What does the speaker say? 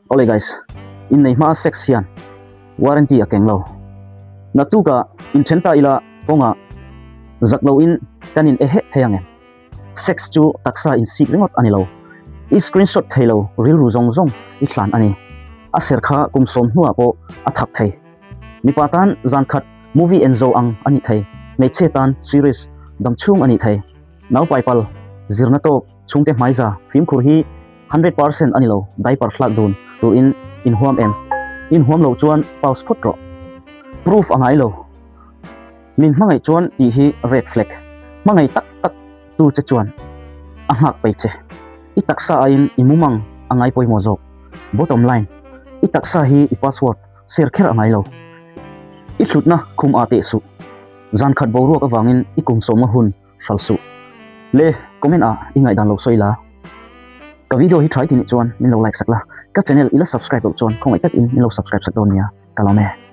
Awle guys, innei hma sex hian warranty a keng lo. Naktukah inthen ta ila kawngah zak loin kan in eheh thei ang em? Sex chu taksa insik ringawt a ni lo. I screenshot thei lo rilru zawng zawng i hlan a ni. A ser kha kum sawm hnuah pawh a thak thei. Mipa tan zan khat movie en zo ang a ni thei, hmeichhe tan series dam chhung a ni thei. Naupaipal zirna tawk chhungte hmaiza fimkhur hi 100% a ni lo, diaper thlak dun turin inhuam em? Inhuam loh chuan pause phawt rawh. Proof a ngai lo. Min hmangaih chuan tih hi red flag. Hmangaih tak tak tu che chuan a nghak peih che. I taksa aiin i mumang a ngai pawimawh zawk. Bottom line, I taksa hi i password share kher a ngai lo. I hlutna khum ah teh suh. Zan khat boruak avangin i kum sawmna hun hral suh. Le comment ah i ngaihdan lo sawi la. Ka video hi try ti nih chuan min lo like sak la. Ka channel i la subscribe loh chuan khawngaih takin min lo subscribe sak dawn nia. Ka lawm e.